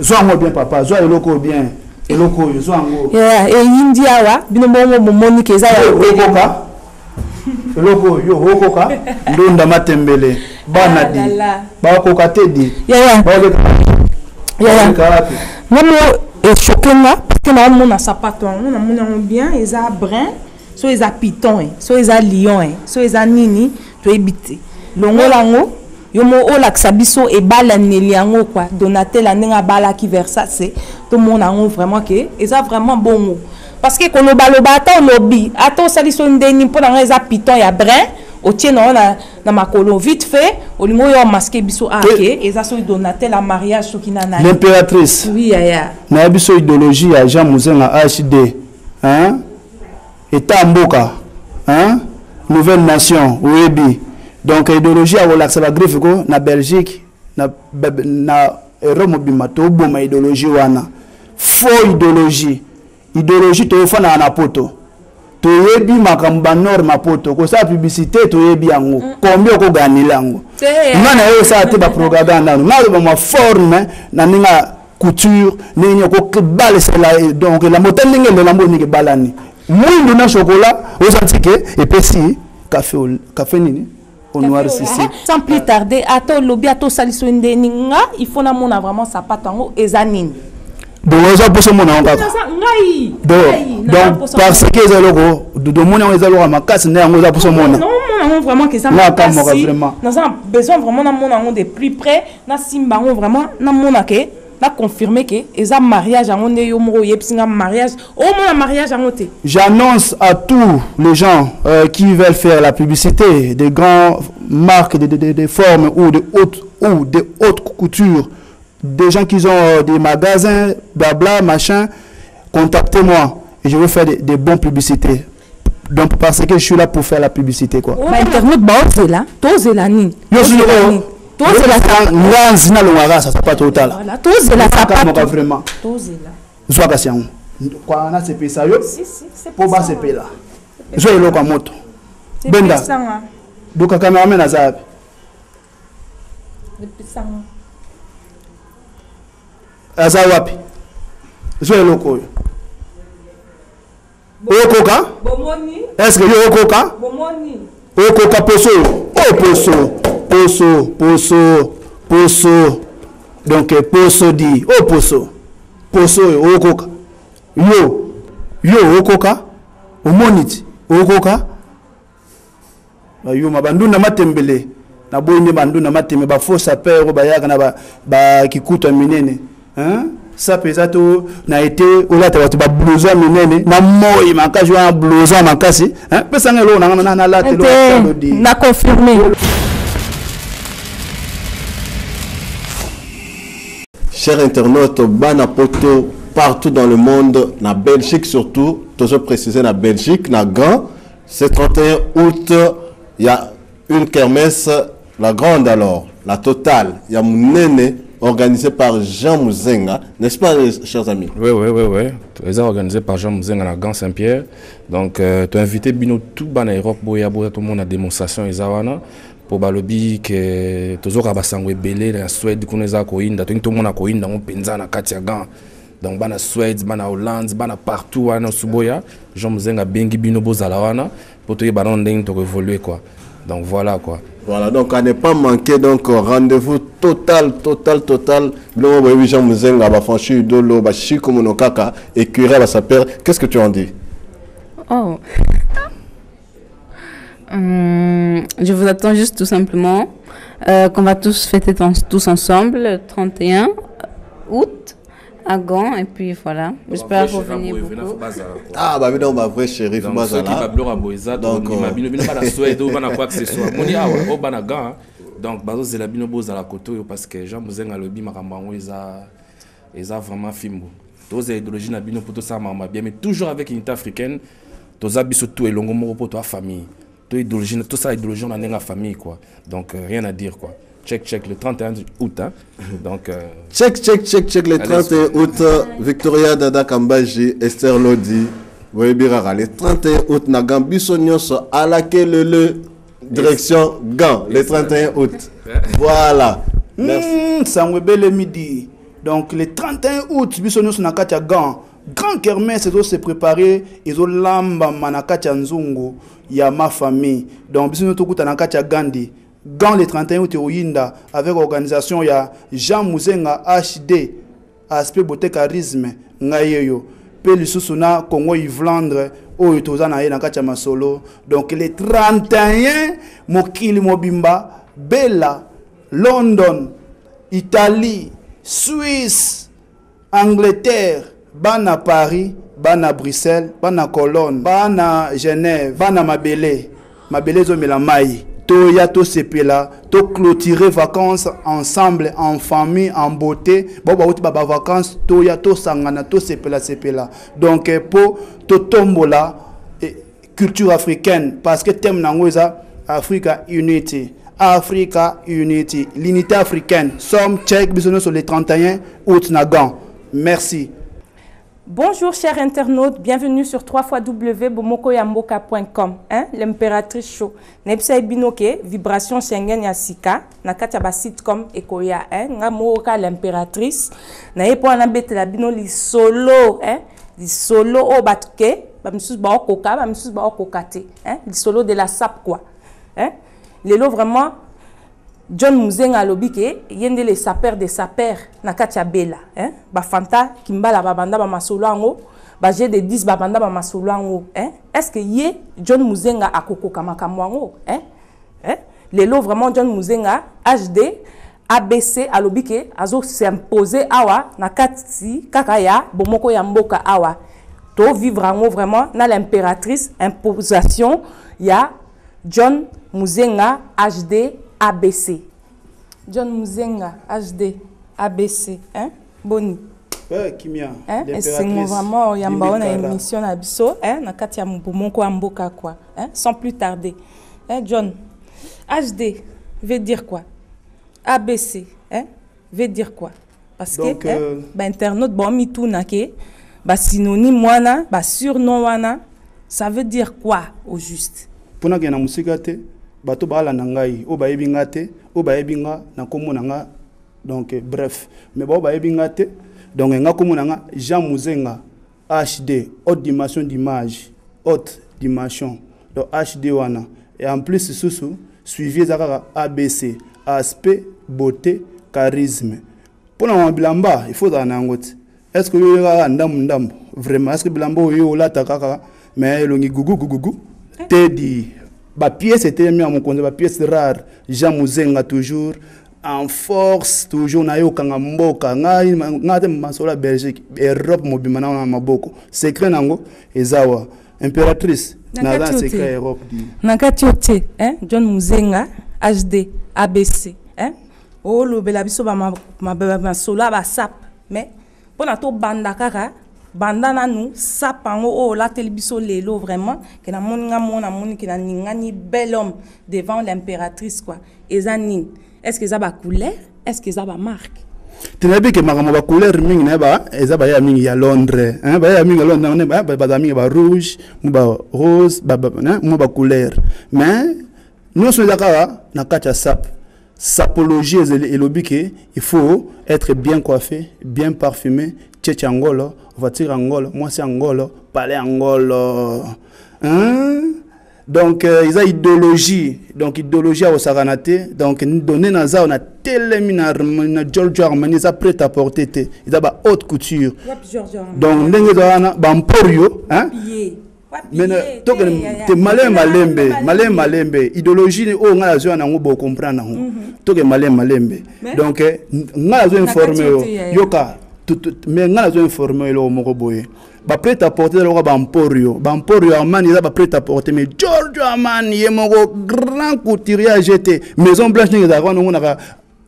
Zwa yango bien papa, zwa eloko oyo bien. Eloko oyo zwa yango. Yeah, eyindi awa bino bongo bomoni ke eza ya okoka. Eloko oyo yo okoka ndunda matembele bana Ah di. là là. Bakoka te di. Yaya. Bakoleka. Yaya. Bakoleka wapi? Nga mo echoke nga parce que naomona sapato yango namoni yango bien eza brun so eza python eh, so eza lion eh, so eza nini toyebi te longola yango yo mo olakisa biso ebalaneli yango quoi Donatella ndenge abalaki Versace tomona yango vraiment ke eza vraiment bongo parce que kolobaloba ata olobi ata osali so ndeni mpo na ngai eza python ya brun otie na yo na makolo vite fait olingi oyo masque biso ake eza soki Donatella mariage soki na nani. L'impératrice. Oui, yaya. Nayebi so idéologie ya Jean Muzenga HD, hein? État mboka, hein? Nouvelle nation, oyebi. Donc idéologie ya kolakisa ba griffe ko na Belgique, na Europe mobimba toboma idéologie wana. Faux idéologie. Idéologie toyofana na poto. Toyebi makambo ba norme ya poto, kosala publicité toyebi yango. Combien okoganela yango? Nga na yo osala te ba propagande nanu. Nga aloba ma forme na ndenge ya couture, ndenge nini okobalesela, donc elamba ota ndenge elamba oyo ndenge ebalani. Mwindu na chocolat, osanti ke epesi café au, café nini? Au noir sisi. Sans plus tarder, ata olobi ata osali so ndeni nga, il faut namona vraiment sapato yango eza nini. Donc oza poso mona yango kaka. Ngai. Donc parce que eza eloko, domoni yango eza eloko ya makasi nde yango oza poso mona. Non, mona yango vraiment que eza Nga makasi. akamwaka vraiment. Naza besoin vraiment namona yango de plus près, nasimba yango vraiment, namona ke na confirmer ke eza mariage yango nde yo moko oyebisi nga mariage. Omona mariage yango te. J'annonce à tous les gens qui veulent faire la publicité des grandes marques de formes ou de haute ou de haute couture, des gens qui ont des magasins, blabla, machin, contactez-moi et je vais faire des bonnes publicités. Donc parce que je suis là pour faire la publicité quoi. Ba internaute ba ozela, tozela nini? Yo suis Tozela oh. nini? Tozela sa nganzi na longaka sa sapato otala. Voilà, tozela sapato. Moka vraiment. Tozela. Zwa kasi yango. Kwa na sepesa yo. Si, si, c'est Po ba ça. sepela. Zwa eloko ya moto. C'est Benda. pesanga. Doka cameraman aza wapi? C'est pesanga. Aza wapi? Zwa eloko oyo. Okoka? Bomoni. Est-ce que yo okoka? Bomoni. Okoka poso. Oh poso. Poso, poso, poso. Donc poso di. Oh poso. Poso oyo okoka. Yo. Yo okoka. Omoniti. Okoka. Ba yuma bandunda matembele. Na boyinde bandunda matembe ba faux sapeur ba yaka na ba kikuta minene. Hein? Ça pesa to na été olata bato ba blouson minene na moi makasi wana blouson makasi, hein? Pesa nga eloko na nga na lata eloko ya Ete, lodi. na confirmé. Chers internautes, bana poto partout dans le monde, na Belgique surtout, toujours préciser na Belgique, na Gand, c'est 31 août, il y a une kermesse, la grande alors, la totale, il y a Mounene, organisée par Jean Muzenga, n'est-ce pas, chers amis? Oui, oui, oui, oui. C'est organisé par Jean Muzenga na Gand Saint-Pierre. Donc, tu as invité Bino tout bas en Europe, boya, boya, tout le monde à démonstration, Ezawana, pour balobi que toujours à Basango Belé, la Suède, qu'on est à Koinda, tout le monde à Koinda, on penza na Katia Gand. Donc, bana Suède, bana Hollande, bana partout, wana Suboya, Jean Muzenga bengi Bino bozala wana, pour te bana ndeng to évoluer quoi. Donc voilà quoi. Voilà, donc à ne pas manquer, donc rendez-vous total, total, total. Bilongo boyebi Jean Muzenga, ba franchi idolo, ba Chico Monokaka, écureuil, ba saper. Qu'est-ce que tu en dis? Oh. Je vous attends juste tout simplement qu'on va tous fêter tous ensemble le 31 août à Gand, et puis voilà. Bah, J'espère vrai que vous chéri, venez bah, beaucoup. faut bazala, quoi. Ah, bah, bino, bah, vrai chéri, faut Donc, bazala. ceux qui va bloquer à Boeza, Donc, donc, bino, bino, bana Suède, ou bana quoi que ce soit. Moni, ah, ouais, oh, bana Gand, hein. Donc, bazo zela bino bozala koto, yo, parce que Jean Muzenga lobi makambo yango, eza vraiment fimbo. Toza idéologie na bino pour tout ça, maman, bien, mais toujours avec unité africaine, toza biso tout elongo moko pour toi famille. To idéologie, tout ça idéologie on en est la famille quoi. Donc rien à dire quoi. Check, check, le 31 août, hein. Donc Check, check, check, check, le Allez, 31 août, Victoria Dada Kambaji, Esther Lodi, Boyebirara, le 31 août, na Gambiso nyonso, à laquelle le direction Gand, le 31 août. Voilà. Merci. Sangwebele midi. Donc le 31 août, biso nyonso na kati ya Gand, grand kermesse ezo se préparer, ezolambama na kati ya nzungu ya ma famille. Donc biso nyonso tokuta na kati ya Gandhi. Gand le 31 août oyinda avec organisation ya Jean Muzenga HD, aspect beauté charisme ngai yeyo pe lisusu na Congo Yvlandre oyo toza na ye na kati ya masolo. Donc le 31 mokili mobimba, Bella, London, Italie, Suisse, Angleterre, bana Paris, bana Bruxelles, bana Cologne, bana Genève, bana Mabele, Mabele ezomela mai. Toya tosepela, to clôturer vacances ensemble en famille, en beauté. Bon ba uti ba vacances, toya tosangana, tosepela sepela. Donc po totombola culture africaine, parce que thème nango eza Africa Unity. Africa Unity, l'unité africaine. Somme check biso nyonso le 31 août na Gand. Merci. Bonjour chers internautes, bienvenue sur trois fois w bomoko ya mboka point com, hein, l'impératrice show. Nayebisa bino ke vibration Schengen ya sika na kati ya ba sitcom ekoya, hein, nga moko l'impératrice. Na ye po na betela bino lisolo, hein, lisolo o bato ke ba misusu ba okoka, ba misusu ba okoka te, hein, lisolo de la sape quoi, hein. Lelo vraiment John Muzenga alobi ke ye nde le sapeur des sapeurs na kati ya Bella, hein, ba Fanta Kimbala ba banda ba masolo yango, ba G de 10 ba banda ba masolo yango, hein. Est-ce que ye John Muzenga akokoka makambo yango, hein, hein? Lelo vraiment John Muzenga HD ABC alobi ke azo s'imposer awa na kati kaka ya bomoko ya mboka awa. To vivre yango vraiment na l'impératrice imposation ya John Muzenga HD ABC. John Muzenga HD ABC, hein? Boni. Ouais, kimia. Hein? Esengo vraiment yamba ona émission na biso, hein? Na kati ya bomoko ya mboka quoi, hein? Sans plus tarder. Hein, John HD veut dire quoi? ABC, hein? Veut dire quoi? Parce que, Donc, hein, ba internaute bon mituna ke ba synonyme wana, ba surnom wana, ça veut dire quoi au juste? Pona ke na musika te, bato balanda ngai, o bayebi nga te, o bayebi nga na kombo na nga. Donc bref, mais ba bayebi nga te, donc nga kombo na nga Jean Muzenga HD, haute dimension d'image, haute dimension. Donc HD wana. Et en plus susu suivi eza kaka ABC, aspect, beauté, charisme. Pona ma bilamba, il faut ozala na yango te. Est-ce que yo kaka ndambu ndambu? Vraiment, est-ce que bilamba oyo olata kaka mais elongi gugu gugu gugu? Teddy, ba pièces étaient mis à mon compte, ba pièces rares. Jean Muzenga toujours en force, toujours na yo kanga mboka. Ngai ngai te masola Belgique, Europe mobima na maboko. Secret nango ezawa. Impératrice, Na na kati secret ote. Europe di. Na kati ote, hein, John Muzenga HD ABC, hein? O lobela biso ba ma, ma, ba, ma sola ba sap, mais pona to banda kaka banda nanu sap yango oyo olateli biso lelo vraiment ke namoni nga mona moni ke naningani bel homme devant l'impératrice quoi. Eza nini? Est-ce que eza ba couleur? Est-ce que eza ba marque? Tinabi ke makambo ba couleur mingi na ba eza ba ya mingi ya Londres, hein, ba ya mingi ya Londres, ne, ba, ba, ba mingi ba rouge, mu ba rose, ba, ba, hein, mu ba couleur. Mais nyonso eza kaka na kati ya sap. Sapologie ezali elobi ke il faut être bien coiffé, bien parfumé, tchetche ngolo, voiture ngolo, mwasi ngolo, palais ngolo. Hein? Donc ils ont idéologie. Donc idéologie au saranate. Donc donner na za na telemi na na Giorgio Armani ça prêt à porter te. Ils ont ba haute couture. Wapi Giorgio Armani? Donc ndenge za wana ba emporio, hein? Wapi ye? Wapi Mais na, ye? toke Te, ya, ya. te malin malembe, Malembe. malin malembe. Idéologie ni o ngala zo na ngo bo comprendre ngo. Toke malin malembe. Mais Donc ngala zo Na informer kati yo. te, ya, ya. Yoka tout, tout, mais ngala zo informer lo moko boye. Ba prêt à porter lo ba emporio. Ba emporio Armani eza ba prêt à porter mais Giorgio Armani ye moko grand couturier à jeter. Maison Blanche ndenge za wana ngona ka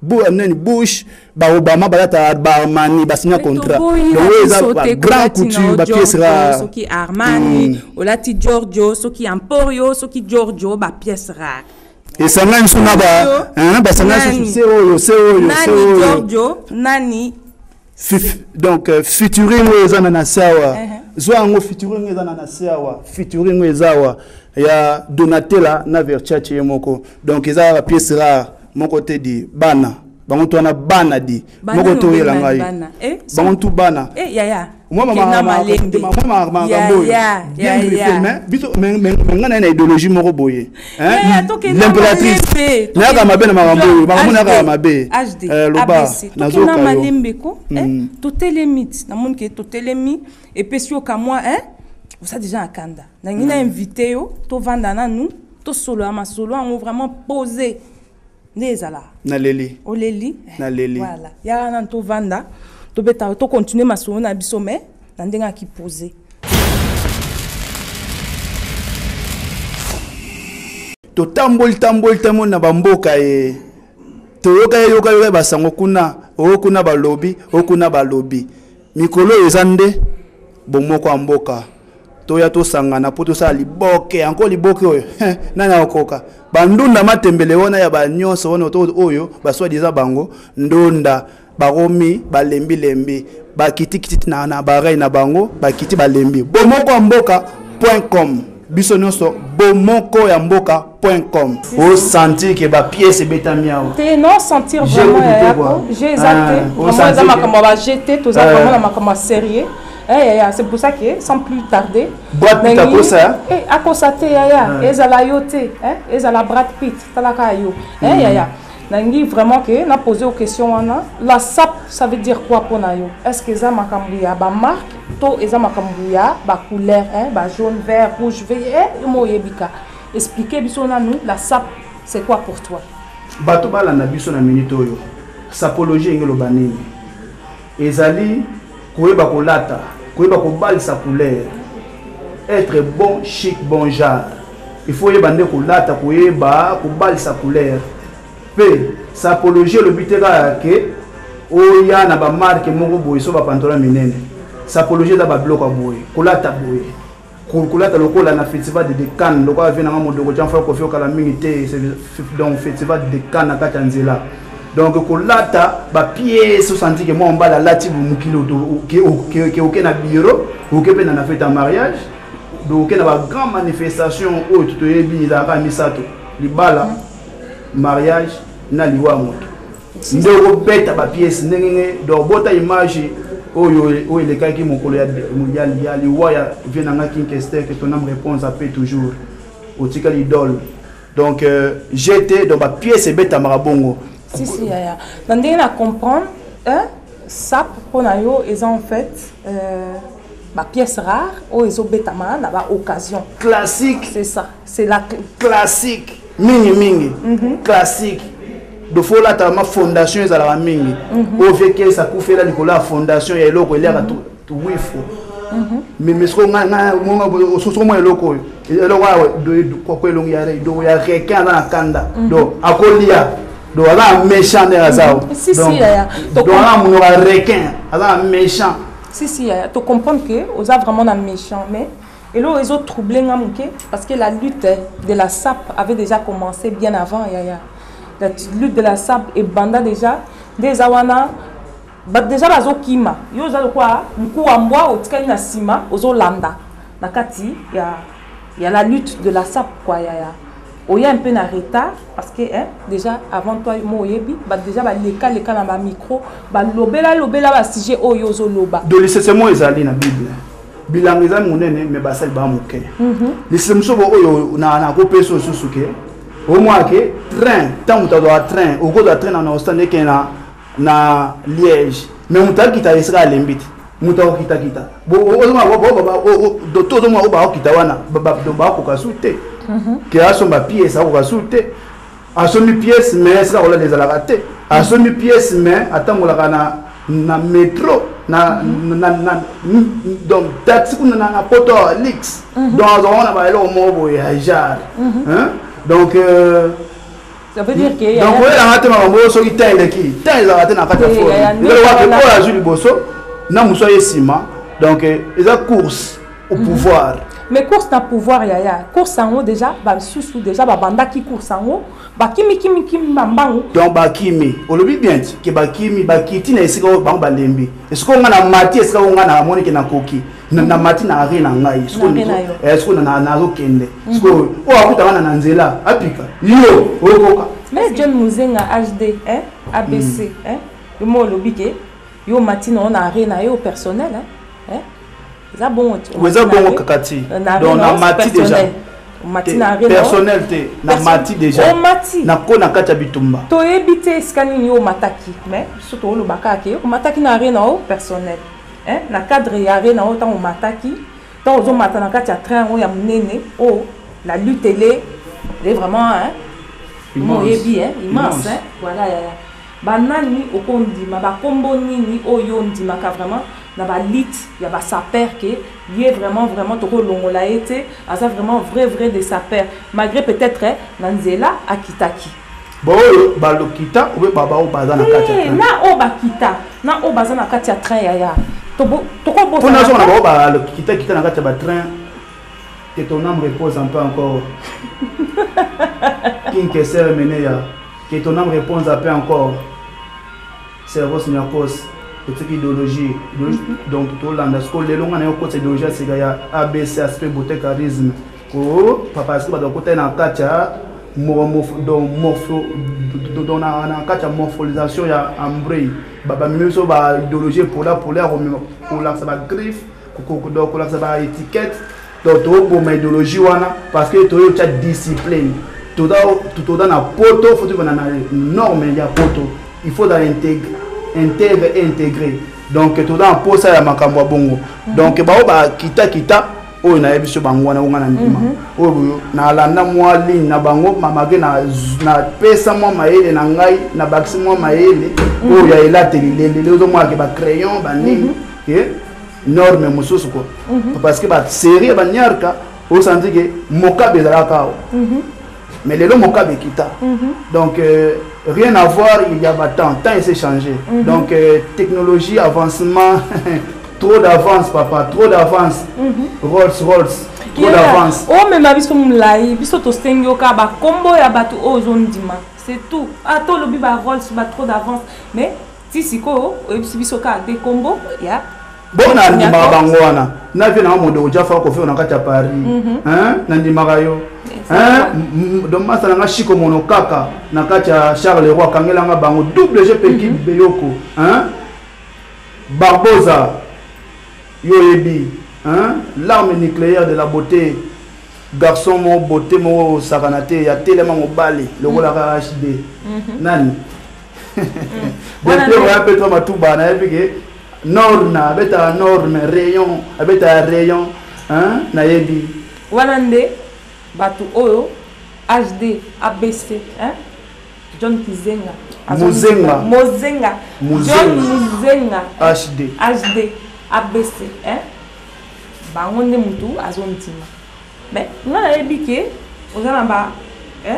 bu nani Bush ba Obama ba lata ba Armani ba signer Mais contrat. toboyi Donc, na oyo eza biso ba te grand kolati na couture, ba Giorgio, pièce rare. soki Armani, olati Giorgio, soki Emporio, soki Giorgio, ba pièce rare. Esangani so na ba, Giorgio, hein, ba sangani so nani? se oyo, se oyo, se Nani oyo. Giorgio, nani? Fif, donc featuring oyo eza na na se awa. Uh-huh. Zwa yango featuring eza na na se awa. Featuring oyo eza awa ya Donatella na Versace ye moko. Donc eza ba pièce rare moko te di bana. Bango to wana bana di. Moko to yela ngai. Bango tu bana. Eh yaya. Moi mama mama makambo bien griffé, mais biso mais nga na idéologie moko boye. Hein? L'impératrice. Nayaka mabe na makambo oyo, makambo nayaka mabe. Loba nazoka yo. Malembe ko, eh totelemi, namoni ke totelemi epesi yo kamwa, hein? Oza déjà na kanda. Nangi na invité yo, tovanda nanu, tosolola masolo yango vraiment posé. Nde ezala. Naleli. Oleli. Naleli. Voilà. Yaka nanu tovanda, tobeta, tocontinue masolo na biso, mais na ndenge aki posé. Totamboli tamboli tamboli na bamboka ye. Toyoka ye yoka yoka basango kuna, oyo kuna balobi, oyo kuna balobi. Mikolo oyo eza nde bomoko ya mboka. Toya tosangana po tosala liboke, encore liboke oyo. Nani akokoka? Bandunda matembele wana ya ba nyonso wana oto oyo ba soi-disant bango ndonda bakomi balembi lembi bakiti kiti na na bareil na bango bakiti balembi. Bomoko ya mboka point com. Biso nyonso bomoko ya mboka point com. O sentir que ba pièces ebetami awa. Te non sentir vraiment ya yako. J'ai exacté. Vraiment eza makambo ba jeter, toza vraiment na makambo sérieux. Eh, yaya, c'est pour ça que sans plus tarder, Brad Pitt akosa, eh, akosa te yaya, ezala yo te, eh, ezala Brad Pitt, talaka yo. Eh, yaya. Nangi vraiment que na poser aux questions wana, la sap ça veut dire quoi pour na yo? Est-ce que eza makambo ya ba marque to eza makambo ya ba couleur, hein, ba jaune, vert, rouge, vert, eh, mo yebika. Expliquer biso nanu la sap c'est quoi pour toi? Bato balanda biso na minute oyo. Sapologie engelo banini? Ezali koyeba kolata, koyeba kobalisa couleur, être bon chic, bon genre. Il faut yeba nde kolata, koyeba kobalisa couleur. Pe sapologie elobi te kaka ke oya na ba marque moko boye so ba pantalon minene. Sapologie eza ba biloko ya boye, kolata boye. Kolata lokola na festival de Cannes, lokola vie nanga modoko Jean-François Koffi okala mingi te, c'est donc festival de Cannes na kati ya nzela. Donc kolata ba pièces osanti ke mwa mobali alati mokili ke oke na bureau, oke mpe na fête ya mariage, donc oke na ba grand manifestation oyo toyebi ezalaka misato, libala, mariage na liwa ya moto. Nde okobeta ba pièces ndenge nge, donc bota image oyo oyo elekaki mokolo ya liwa ya vie nanga King Kester, que ton âme répond à paix toujours. Otikali idole. Donc j'étais dans ba pièce ebetamaka bongo. Si, si, yaya. Na ndenge na comprendre, hein, sap mpo na yo eza en fait ba pièce rare oyo ezobetama na ba occasion. Classique. C'est ça, c'est la classique. Mingi mingi. Classique. Do faut lata ma fondation ezalaka mingi. Oyo vie kesa akufela likolo ya fondation ya eloko eliaka tu wifo. Mais mais soko nga nga nga soko mwa eloko oyo. Eloko awa, do, do, kwa, kwa elongi ya re, do ya requin aza na kanda. Do akolia. Do aza na méchant nde aza awa. Si, si, Donc, yaya. do aza na monoko ya requin, aza na méchant. Si, si, yaya. To comprendre que oza vraiment na méchant, mais eloko ezo troubler nga moke parce que la lutte de la sape avait déjà commencé bien avant, yaya. La lutte de la sape ebanda déjà nde eza wana, ba déjà bazokima. Yo oza lokola mkuwa mbwa otikali na nsima, ozolanda na kati ya la lutte de la sape, quoi, yaya. Oya un peu na retard parce que, hein, déjà avant toi mo oyebi, ba déjà ba leka leka na ba micro, ba lobela lobela ba sujet oyo ozoloba. Do lisese mo ezali na Bible. Bilanga eza monene mais basali ba moke. Lisese mosusu oyo na kopesa osusu ke, au moins ke train, tant moto azwaka train, okozwa train na Ostende eke na Liège. Mais moto akita esika alembi te. Moto akokitakita. Bo, o, o, o, o, o, o, o, do, to, ozomona oyo bakokita wana, ba, ba, do, bakokoka su te. Ke asomba pièce, akokoka su te. Asombi pièce, mais esika kolala ezalaka te. Asombi pièce, mais atambolaka na métro, na, na, na, donc, taxi kuna na poto ya luxe. Donc, azalaka wana ba eloko moko boye ya genre. Hein? Donc, Ça veut dire que y a donc, oyo elanga te makambo oyo soki temps eleki, temps ezalaka te na kati ya Te, foyer. ya ya Ezalaka wapi? ndenge Oyo wana. azwi liboso, na mosu aye nsima. Donc, eza course au pouvoir. Mais course na pouvoir, yaya. Course yango déjà, ba susu déjà, ba bandaki course yango, ba kimi, kimi, kimi, ba mbangu. Donc, ba kimi, olobi bien ti, ke ba kimi, ba kiti na esika oyo bango balembi. Esika oyo nga na mati, esika oyo nga na moni ke na koki. Na, na mati na arrêt na ngai. Esika oyo Na arrêt na nazo, yo. eh, esika oyo na, na, nazokende. Esika oyo, oyo akutaka na, na nzela, apika. Yo, okoka. Mais John Muzenga HD, hein? ABC hein? Yo moko olobi ke yo omati na yo na arrêt na yo personnel hein? Hein? Eza bongo te? Eza bongo kaka ti. Donc na mati déjà. Omati na arrêt personnel te, na mati déjà. Omati. Na ko na kati ya bitumba. Toyebi te esika nini yo omataki, mais biso toloba kaka ke omataki na arrêt na yo personnel. Hein? Na cadre ya arrêt na yo ntango omataki, ntango ozomata na kati ya train yango ya monene oyo la lutte ele est vraiment hein? Oyebi hein? Immense hein? Voilà yaya. Banani okondima, bakombo nini oyo ondimaka vraiment na balit ya basaper ke ye vraiment vraiment tokolongola ye te, aza vraiment vrai vrai de saper malgré peut-être na nzela akitaki. Baoyo balokita obe baba oyo baza na kati ya train. Na oyo bakita na oyo baza na kati ya train yaya. Tokobosana mpona azonga na bango balokita kita na kati ya batrain. Que ton âme repose un peu encore. King Kester Meneya, que ton âme repose un peu encore. Servos Niakos, otiki idéologie, donc tolanda sikoyo lelo nga na yo kotisa idéologie ya sika ya ABC aspect beauté charisme. Ko papa sikoyo bato bakota na kati ya donc na kati ya morpholisation ya ambrey bamemi biso ba idéologie epola pola ya kolakisa ba griffe, donc kolakisa ba étiquette. Donc toboma idéologie wana parce que toyo tya discipline, toza na poto, faut tovanda na norme ya poto, il faut dans intègre intègre et intégré. Donc toza na posa ya makambo ya bongo. Donc bao bakita kita oyo nayebi so bango wana onga na ndima oyo nalanda mwa ligne na bango mamake, napesa mwa mayele na ngai, nabakisi mwa mayele oyo ya elateli lelele ozomonake bacrayon banini ke norme mosusu quoi, parce que basérie ya baniarka osanti ke mokabe ezalaka awa, mais lelo mokabe ekita. Donc rien à voir, il y a ba temps temps s'est changé. Donc technologie, avancement, trop d'avance papa, trop d'avance. Rolls Rolls, trop d'avance. Omema biso molai, biso tosengi yo kaka bakombo ya bato oyo ozondima, c'est tout. Ata olobi ba Rolls, ba trop d'avance, mais ti sikoyo oyebisi biso kaka de kombo ya Bon, nandimaka bango wana na vie nanga modoko jafa kofi na kati ya Paris, nandimaka yo. Donc masa nanga Shiko Mono kaka na kati ya Charles Roi, akangelanga bango double G peki beyoko, Barbosa yo oyebi, l'arme nucléaire de la beauté, garçon mo beauté moko osakana te ya telema mobali lokolaka HD nani oya petro matuba, nayebi ke norme abetaka norme rayon, abetaka rayon, nayebi. Wana nde bato oyo HD ABC, hein? John Kizenga. Muzenga. Mozenga. John Muzenga. HD. HD ABC, hein? Bango nde mutu azondima, mais nga nayebi ke oza na ba, hein?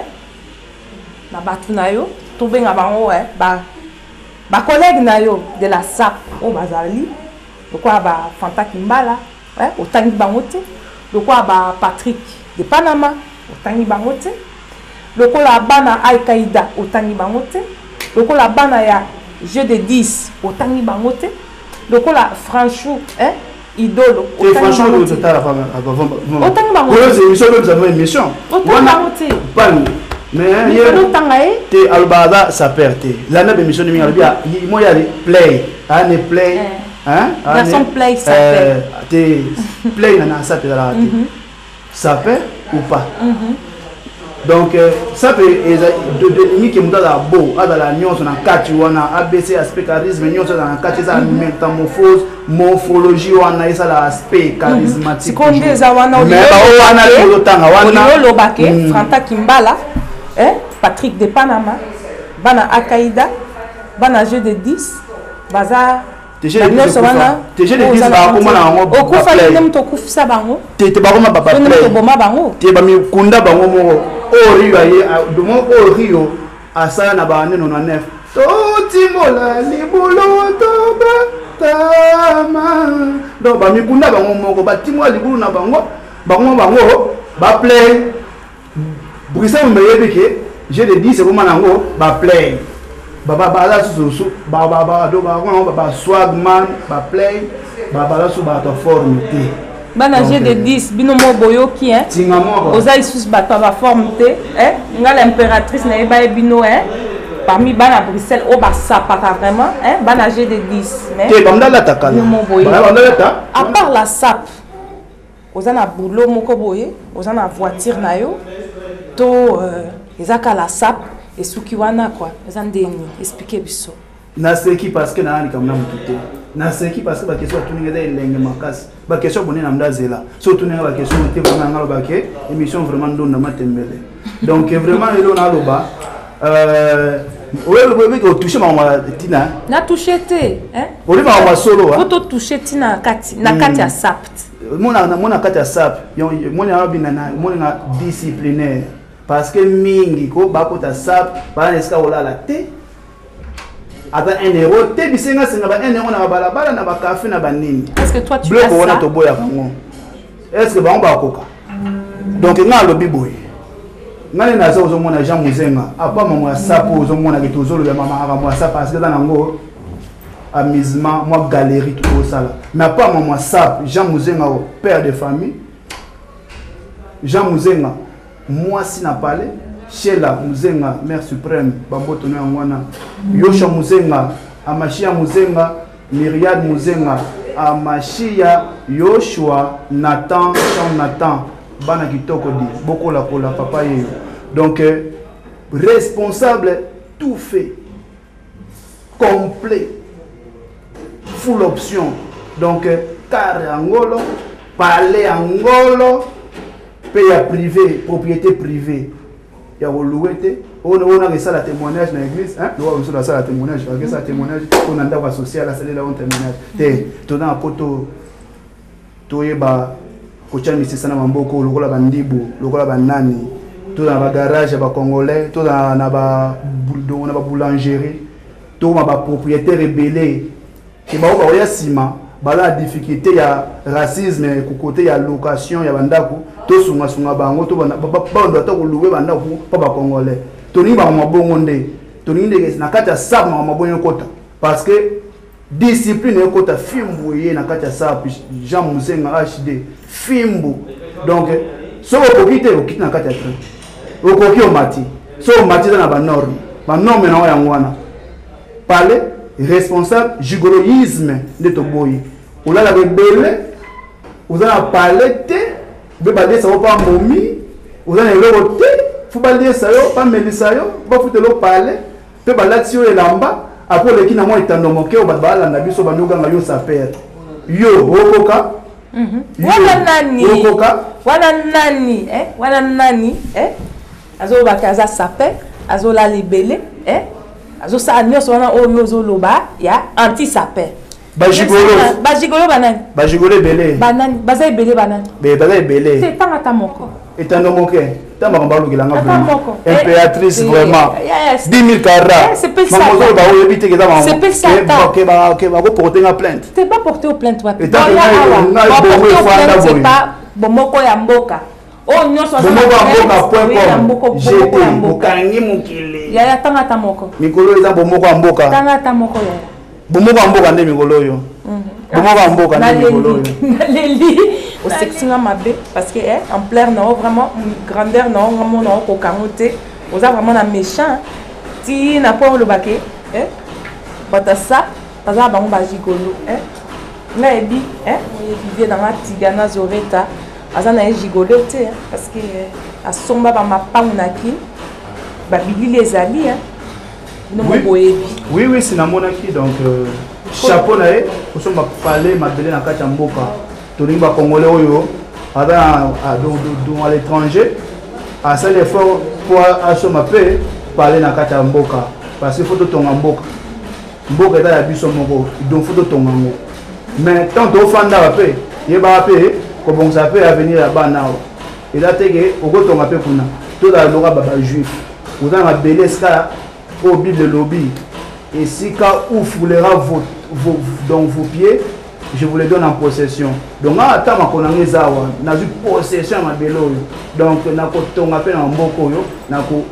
Na bato na yo tobenga bango ba bacollègue na yo de la SAP oyo bazali lokola ba Fanta Kimbala, otangi bango te, lokola ba Patrick de Panama, otangi bango te, lokola bana Al-Qaïda, otangi bango te, lokola bana ya jeu de 10, otangi bango te, lokola Franchou, hein, idolo. Otangi bango. Émission. Otangi bango te. Pani mais ye otanga ye. Te, aloba aza saper te, landa bémission mingi, alobi mo ya play ane play. Garçon play saper. Te, play na sape ezalaka te, saper ou pas. Donc sape elingi ke moto azala beau, azala nyonso na kati wana, ABC aspect charisme nyonso azala na kati, ezala métamorphose, morphologie wana ezala aspect charismatique. Sikoyo nde eza wana. Mais bao wana tozotanga wana. Oloba ke Franta Kimbala, Patrick de Panama, bana Akaida, bana jeu de 10, baza nyonso wana. Bakoma na yango. Okufaki nde moto okufisa bango. Te, te, bakoma toboma bango. Te, bamikunda bango moko oyo Rio aye domo oyo Rio asala na baane 99 totimola libulu tobatama. Donc bamikunda bango moko, batimola libulu na bango, bango bango baplay Bruxelles. Moyebi ke jeu de 10 ekoma nango baplay, baza susu baswagman, baplay, baza susu bato ya forme te. Bana jeu de 10, bino mo boyoki, hein? Tinga moko. Oza lisusu bato ya baforme te. Nga l'impératrice nayeba ye bino, hein? Parmi bana Bruxelles oyo basapaka vraiment, hein, bana G de 10, mais te bamda alata kala. Yo mo boye. Bamda alata. À part la sape, oza na boulot moko boye, oza na voiture na yo to eza kaka la sape esuki wana quoi, eza ndeni expliquer biso. Naseki parce que naa likambo na motu te. Naseki parce que baquestion atuninga eza elenge makasi. Baquestion bone na ndazela. So otuninga baquestion te vraiment nga loba ke émission vraiment ndonda matembele. Donc vraiment lelo na loba oyebi ke otouche makambo ya ntina. Na touche te, hein? Oyebi makambo ya solo, hein? Faut to touche ntina kati, na kati ya sape. Mona kati ya sape, mona ya bina na mona na disciplinaire parce que mingi ko bakota sape bana esika kolala te. Ata 1 euro te, bisenga senga ba 1 euro na balabala na ba café na ba nini. Est-ce que toi tu as ça? Wana toboya bango. Est-ce que bango bakoka? Donc nga lobi boye. Nga ne naza ozomona Jean Muzenga, apa mama ya sapo ozomona ke tozoloba mama aka mwa sapo parce que za nango amusement moi galerie tout ça là. Mais apa mama sapo Jean Muzenga père de famille. Jean Muzenga mwasi na palais, Sheila Muzenga mère suprême bamboto na yango wana. Yosha Muzenga, Amashia Muzenga, Myriad Muzenga, Amashia, Yoshua, Nathan, Jean Nathan, bana kitoko di bokola kola papa yeyo. Donc responsable tout fait complet full option. Donc car angolo, palais angolo, pe ya privé, propriété privée ya kolouer te. Oyo na esala témoignage na église, hein? Lowa biso nasala témoignage, akesala témoignage oyo na ndako ya social asalela yo témoignage te. Toza na poto toyeba kotia misisa na maboko lokola bandibu, lokola banani. Toza na bagarage ya bacongolais, toza na ba boulangerie, tokoma ba propriétaire ebele ke bango bakoya nsima baza na difficulté ya racisme côté ya location ya bandako. Tosungasunga bango, to bando ata kolouer bandako mpo bacongolais. Tolingi bango mabongo nde, tolingi ndenge na kati ya sape makambo mabongo ekota parce que discipline ekota fimbu ye na kati ya sape. Jean Muzenga HD fimbu. Donc soki okoki te, okiti na kati ya train, okoki omati. Soki omati eza na banorme, banorme nango yango wana. Palais responsable gigoloisme nde toboyi. Olalaka ebele, oza na palais te, mpe baliesa yo mpa momi, oza na eloko te, fo baliesa yo, bamelisa yo, bafutela yo palais, mpe balatisi yo elamba. Apo oleki na mwa etando moke oyo bato balanda biso, bandi oganga yo saper. Yo okoka? Yo Wana nani? okoka? Wana nani, eh? Wana nani, eh? Azolobaka aza saper, azolala ebele, eh? Azosala nyonso wana oyo yo ozoloba ya anti-saper. Bagigolo. Bagigolo banani? Bagigolo ebele. Banani? Baza ebele banani? Be, baza ebele. Te, tanga ata moko. Etando moke. Tanga makambo alukela nga Ata vraiment. moko. Impératrice, vraiment. Yes. 10 000 carats. C'est pe Maman, ça. ozoloba oyo oyebi te ke eza makambo. C'est pe ça, Ke ata. ba, ke ba, ke ba, ko porter nga plainte. Te ba porter au plainte wapi? Etando Ba ya ngai, awa. ngai Ba bongo porter au efanda plainte, c'est boye. pas bomoko ya mboka. Oyo nyonso aza na Bomoko ya plainte, mboka point oyo ya com. mboka, G bomoko ya T, mboka. bokangi mokili. Yaya, tanga ata moko. Mikolo eza bomoko ya mboka. Tanga ata moko, yaya. Bomoko ya mboka nde mikolo oyo. Bomoko ya mboka nde mikolo oyo. Naleli. Osekisi nga mabe parce que, eh, ampleur na yo vraiment, grandeur na yo, nga mona yo kokango te. Oza vraiment na méchant. Ti na po olobake, eh, bato ya sap, baza na bango ba gigolo, eh. Nga yebi, eh, oyebi vie na nga Tigana Zoreta, aza na ye gigolo te, hein, parce que, eh, asomba ba mapangu na ki, ba bilili ezali, hein. Bino Oui. moko boyebi. Oui, oui, si namonaki, donc chapeau na ye, kosomba palais mabele na kati ya mboka. Tolingi ba Congolais oyo aza à l'étranger, asali effort po asomba pe palais na kati ya mboka, parce que faut totonga mboka. Mboka eza ya biso moko, donc faut totonga yango. Mais tant tofandaka pe, yebaka pe kobongisa pe avenir ya bana awa. Eza te ke okotonga pe kuna. Tozala lokola ba juif. Oza na mabele esika oyo Bible elobi, esika où foulera vos pieds, je vous les donne en possession. Donc nga ata makolo na nga eza awa, nazwi possession ya mabele oyo. Donc nakotonga pe na mboka oyo, nako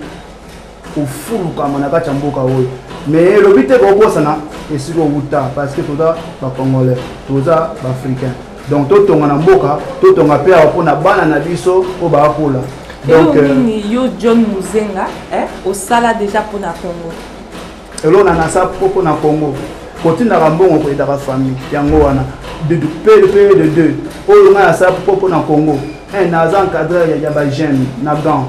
kofulukama na kati ya mboka oyo. Mais elobi te kobosana esika owuta, parce que toza ba Congolais, toza ba Africains. Donc totonga na mboka, totonga pe awa mpona bana na biso oyo bakola. Eloko Donc nini yo John Muzenga, eh, osala déjà mpona Congo? Eloko na nasa mpo na Congo, kotindaka mbongo koyedaka famille yango wana pe pe de deux oyo ngai nasala mpo na Congo. Un, naza encadreur ya bajeune na Gand,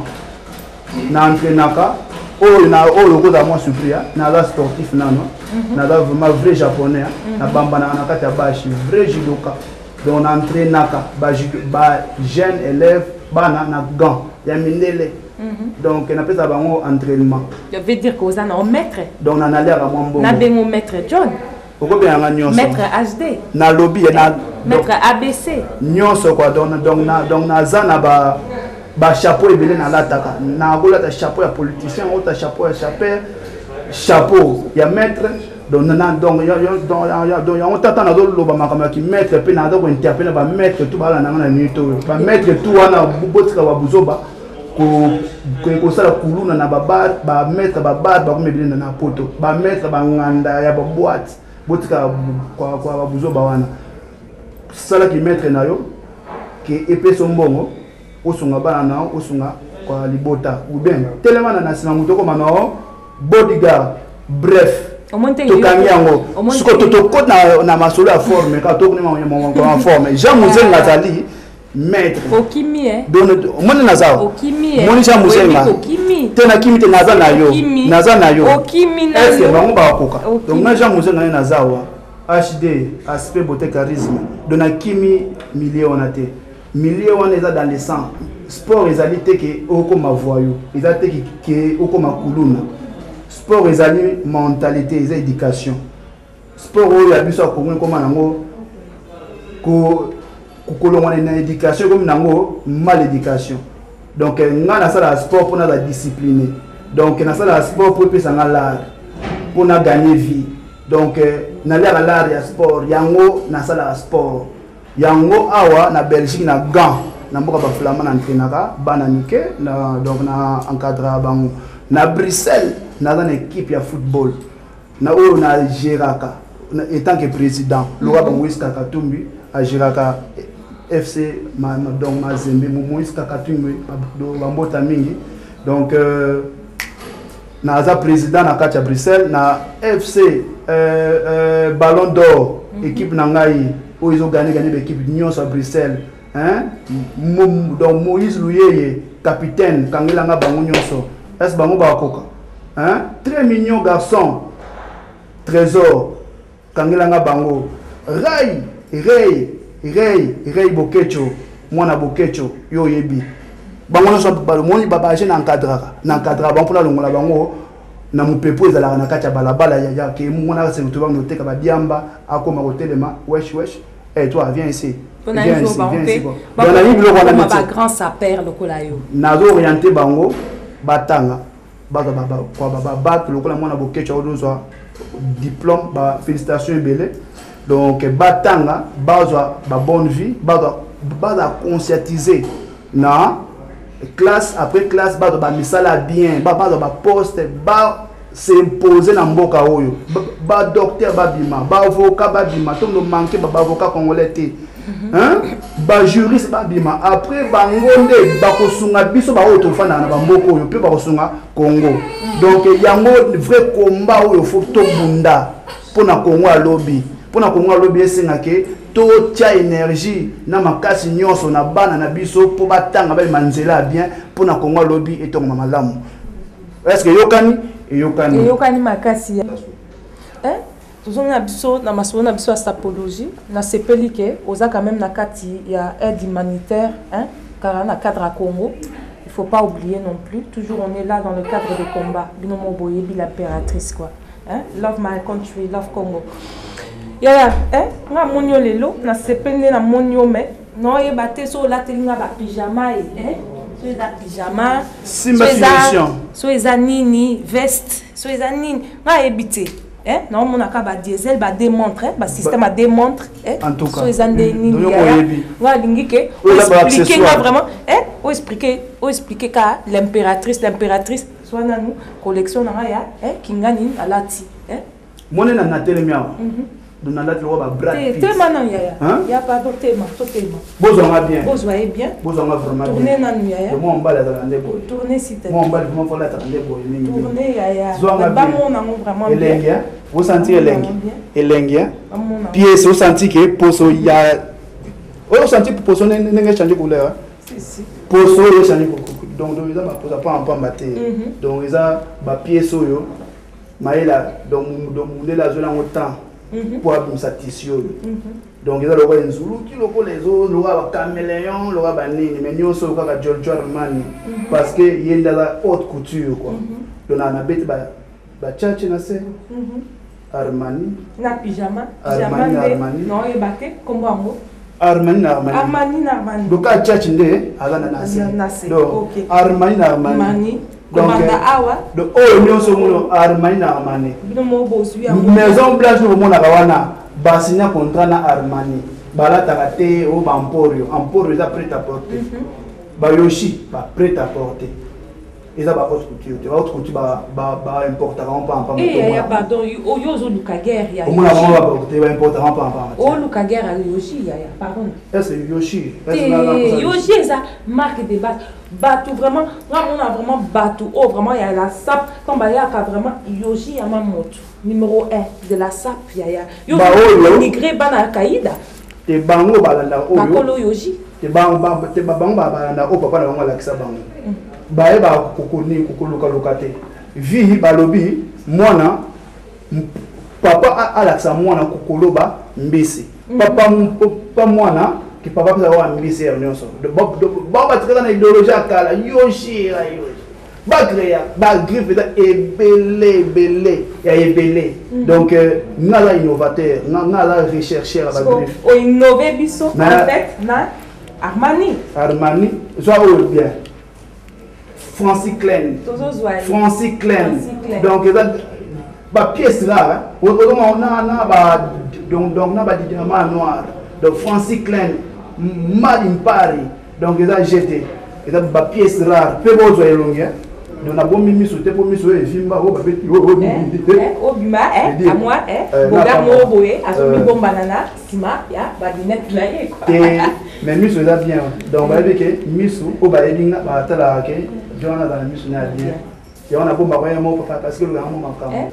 na entraînaka oyo na oyo okozala mwa surpris. Naza sportif nano, naza vraiment vrai japonais, nabambanaka na kati ya bashi, vrai judoka. Donc na entraînaka ba jeune élève, bana na Gand ya mindele. Donc napesaka bango entraînement. Ça veut dire que oza na maître. Donc na naliaka mwa mbongo. Nabengo maître John? Okobenganga nyonso. Maître HD? Nalobi na maître ABC. Nyonso quoi. Donc naza na ba bachapeau ebele nalataka. Nakolata chapeau ya politicien, ota chapeau ya chapeur, chapeau ya maître. Donc na donc donc yango tata nazoloba makambo ya kimaître mpe naza kointerpeller bamaître tout balanda nga na minute oyo. Bamaître tout wana, botika babuzoba kosala kuluna na babar. Bamaître babar bakomi ebele na poto, bamaître banganda ya baboite, botika babuzoba wana. Salaki maître na yo ke epesa mbongo, osunga bana na yo, osunga kwa libota, ou bien telema na nsima moto okoma na yo bodyguard. Bref, tokangi yango. Siko tokota na masolo ya forme kaka, tokonima forme. Jean Muzenga azali maître. Okimi, eh? Omoni naza, omoni Jean Muzenga te, nakimi te, naza na yo, naza na yo. Est-ce bango bakoka? Donc na Jean Muzenga nde naza awa, HD, aspect, beauté, charisme. Donc nakimi milieu wana te. Milieu wana eza dans le sang. Sport ezali te ke okoma voyou, eza te ke okoma kuluna. Sport ezali mentalité, eza éducation. Sport oyo ya biso ya Kongo ekoma nango kolongwana na éducation, ekomi nango mal éducation. Donc nga nasalaka sport mpo naza discipliné. Donc nasalaka sport mpo epesa nga l'art mpo na gagner vie. Donc naliaka l'art ya sport, yango nasalaka sport yango awa na Belgique, na Gand, na mboka baflama. Na entraînaka bana mike na, donc na encadraka bango. Na Bruxelles naza na équipe ya football na oyo na géraka étant que président loka ba Moïse Kakatumbi agéraka FC donc Mazembe. Moïse Kakatumbi, bambota mingi. Donc naza président na kati ya Bruxelles na FC Ballon d'Or, équipe na ngai oyo ezogane gane baéquipe nyonso ya Bruxelles, hein? Donc Moïse Luyeye capitaine, kangelanga bango nyonso. Est bango bakoka, hein? Très mignon garçon, Trésor, kangelanga bango. Rai Rei Rei Rei Bokecho, mwana Bokecho, yo oyebi bango nyonso. Balomoni babaje na encadraka, na encadraka bango mpona longola bango na mopepo ezalaka na kati ya balabala ya ke mwana asekoto bango oteka badiamba, akoma kotelema wesh wesh. Hey, toi, viens ici. Viens ici, viens ici. Donc nayebi biloko wana. Grand saper lokola yo. Nazo orienté bango batanga, bazwa babac lokola mwana Bokeco ozwa diplôme, bafélicitation ebele. Donc batanga, bazwa babonne vie, bazwa, baza conscientiser na classe. Après classe, bazwa bamisala bien, bazwa baposte, ba s'impose na mboka oyo. Badocteur babima, baavocat babima, tondo manque baavocat congolais te, bajuriste babima. Après bango nde bakosunga biso baoyo tofandaka na bamboka oyo, mpe bakosunga Congo. Donc yango vrai combat oyo faut tobunda mpo na Congo alobi, mpo na Congo alobi, esengake totia énergie na makasi nyonso na bana na biso mpo batanga, bayeba nzela ya bien mpo na Congo alobi etongoma malamu. Est ce que eyokani? Eyokani. Eyokani makasi. Tozongi na biso na masolo na biso ya sapologie. Nasepeli ke oza quand même na kati ya aide humanitaire, hein? Kaka na cadre ya Congo, il faut pas oublier non plus. Toujours on est là dans le cadre de combat. Bino mo boyebi l'impératrice quoi, hein? Love my country, love Congo. Yaya, hein? Nga moni yo lelo, nasepeli nde namoni yo, mais naoyeba te so olateli nga bapyjama ye, hein? So eza pyjama, Simba finition. so eza nini, veste, so eza nini, nga ayebi te. Naomonaka badiesel, bademontre, basystème ya démontre. En tout cas. So eza nde nini? Yo oyebi. Nga alingi ke Oyo eza oexplike nga ba-accessoire. vraiment, oexplike, oexplike ka l'impératrice, l'impératrice so nanu collection na nga ya kingani alati, eh? Mone na natelemi awa. Donc nalati lokola ba Brad Pitt. Tema nanu yaya. Ya pardon, tema, totema. Bozwanga bien. Bozwa ye bien. Bozwanga vraiment bien. Tourner nanu yaya. Mwa mobali azalaka nde boye. Tourner s'il te plaît. Mwa mobali vraiment faut alataka nde boye mingi. Tourner yaya. Zwanga bien. Bamona ngo vraiment bien. Elengi hein. Osanti elengi. Elengi hein. Bamona. Pièce osanti ke poso ya osanti poso ndenge change couleur. Si si. Poso oyo change donc donc eza ba poso pa pamba te. Donc eza ba pièce oyo mayela donc mundele azwela yango temps mpo abimisa tisi oyo. Donc eza lokola enzuluki, lokola ezo lokola bacaméléon, lokola banini, mais nyonso oyo kaka Giorgio Armani, parce que ye nde aza haute couture quoi. Donc nabeti bachache na se Armani. Na pyjama. Armani na Armani. Na oyeba te kombo yango. Armani na Armani. Armani na Armani. Donc kaka chache nde aza na se. Donc Armani na Armani. Donc awa. Donc oyo nyonso mono Armani na Armani. Bino mo bozwi yango. Maison Blanche omonaka wana basinya contrat na Armani. Balataka te o ba Emporio. Emporio eza prêt à porter. Ba Yoshi ba prêt à porter. Eza ba haute couture te. Ba haute couture ba importaka ngo pamba pamba. Eh ya pardon, oyo ozoluka guerre ya. Omona bango ba porter, ba importaka ngo pamba pamba. Oluka guerre ya Yoshi ya ya pardon. Est-ce Yoshi? Yoshi eza marque de base. Bato vraiment, nga mona vraiment bato oh vraiment ya la sap quand bayaka vraiment Yoshi ya mamoto numéro 1 de la sap ya ya. Yo dénigrer bana Kaïda. Te bango balanda oyo. Bakolo Yoshi. Te bango te bango balanda oyo papa na bango alakisa bango. Bayeba kokoni kokoluka luka te. Vi balobi mwana papa alakisa mwana kokoloba mbisi. Papa pa mwana ki papa pesa wa mbisi ya nyonso. Ba batikaka na idéologie ya kala Yoshi ya Yoshi. Ba créa ba griffe eza ebele ebele ya ebele. Donc nga aza innovateur, nga aza rechercheur ba griffe. O innover biso en fait na Armani. Armani, zwa oyo bien. Francis Klein. Francis Klein. Donc eza ba pièce là, on a na ba donc donc na ba diamant noir. Donc Francis Klein Made in Paris. Donc eza GT. Eza ba pièce rare. Pe bozwa elongi hein. Donc na bomi miso te po miso evimba o ba beti o o bima eh à moi eh boga mo boye azomi bomba na sima ya ba lunette na ye quoi. Te mais miso eza bien. Donc ba yebi ke miso o ba yebi nga ba tala ke John aza na miso na bien. Ya wana bomba kwa mo papa parce que le ngamo makambo.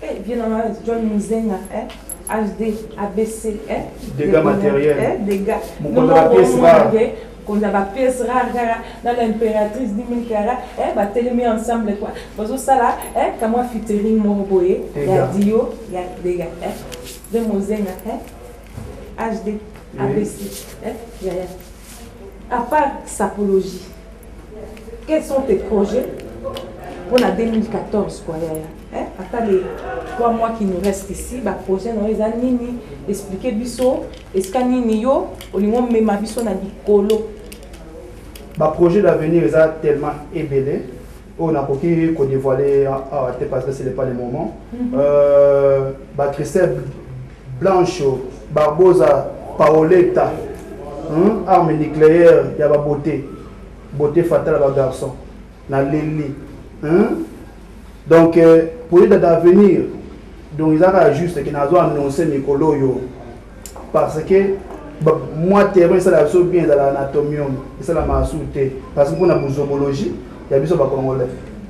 Eh bien na John Muzenga eh HD ABC eh dégâts matériels eh dégâts. Mokonza ba pièce rare. Konza ba pièce rare kaka dans l'impératrice 10 000 carats eh ba telemi ensemble quoi. Bazo sala eh kama featuring moko boye ya dio ya dégâts eh de Muzenga eh HD ABC eh ya ya. À part sapologie, quels sont tes projets pour la 2014 quoi yaya? Hein? Ata les 3 mois qui nous restent ici, ba projet na eza nini? Expliquer biso, eska nini yo olingo mema biso na likolo. Ba projet d'avenir eza tellement ebele. On a koki ko dévoiler ah parce que ce n'est pas le moment. Ba Christelle Blancho, Barbosa, Paoletta, arme nucléaire ya ba beauté. Beauté fatale ba garçon. Na leli. Donc pour les d'avenir, donc ils ont juste qui n'a pas annoncé Nicolo yo parce que moi terrain ça la so bien dans l'anatomie, ça la masouté parce que pour la zoologie, il y a biso ba congolais.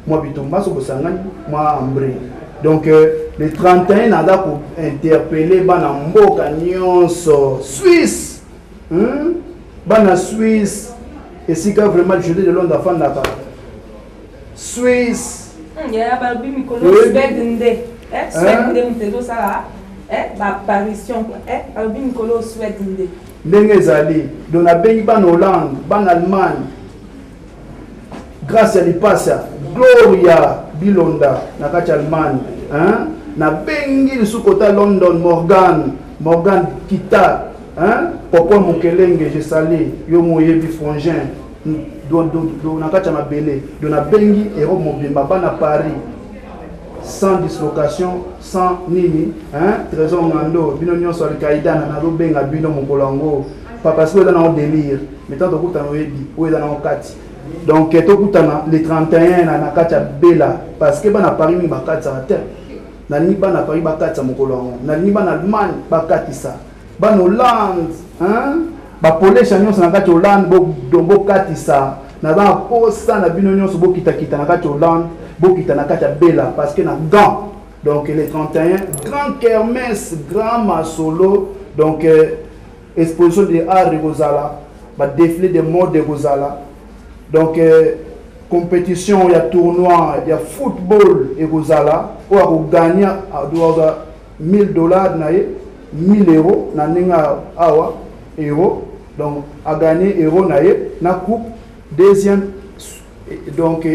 Moi bitumba so bosangani, moi ambré. Donc le 31 nada ko interpeller bana mboka nyonso Suisse. Bana Suisse esika vraiment José de Londres afandaka. Suisse. Ya ba bi mikolo Suède nde. Eh Suède nde mutezo sala eh ba apparition quoi. Eh ba bi mikolo Suède nde. Ndenge ezali. Donc na bengi bana Hollande, bana Allemagne. Grâce à lipasa, Gloria Bilonda na kati Allemagne, hein? Na bengi lisusu kota London, Morgan, Morgan Kita, hein? Papa Mukelenge, je salue yo moyebi frangin. Do, do, do, na kati ya mabele. Do na bengi Europe mobimba bana Paris. Sans dislocation, sans nini, hein? Trésor Ngando, bino nyonso Al-Qaïda na nazobenga bino mokolo yango. Papa, parce que oza na délire. Mais tant tokutana oyebi, oyo eza na kati. Donc tokutana le 31 na kati ya Bela parce que bana Paris mingi bakatisaka te. Nalingi bana Paris bakatisa mokolo yango, nalingi bana Allemagne bakatisa, bana Hollande, hein? Bapolesha nyonso na kati ya Hollande bokatisa. Naza na posa na bino nyonso bokitakita na kati ya Hollande, bokita na kati ya Bela, parce que na Gand, donc le 31, grand kermesse, grand masolo, donc exposition de art ekozala, ba défilé de mode ekozala, donc compétition ya tournoi ya football ekozala, oyo akogagner azwa 1000 $ na ye, 1000 euros na ndenge awa euro, donc agagner euro na ye na coupe deuxième, donc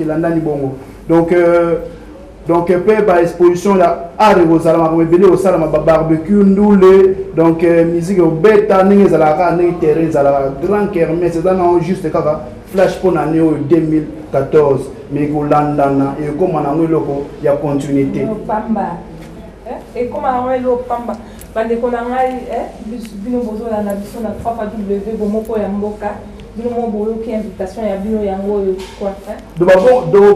elandani bongo. Donc mpe baexposition ya art ekozala, makambo ebele ekosalama, babarbecue, ndule, donc musique obeta ndenge ezalaka, ndenge terrain ezalaka. Grand kermesse eza nango juste kaka flash mpo na année oyo 2014, mais ekolandana, ekóma nango eloko ya continuité. Pamba ekóma nango eloko pamba. Bandeko na ngai, bino bozolanda biso na 3 fois W Bomoko ya Mboka, bino mo boyoki invitation ya bino yango oyo quoi.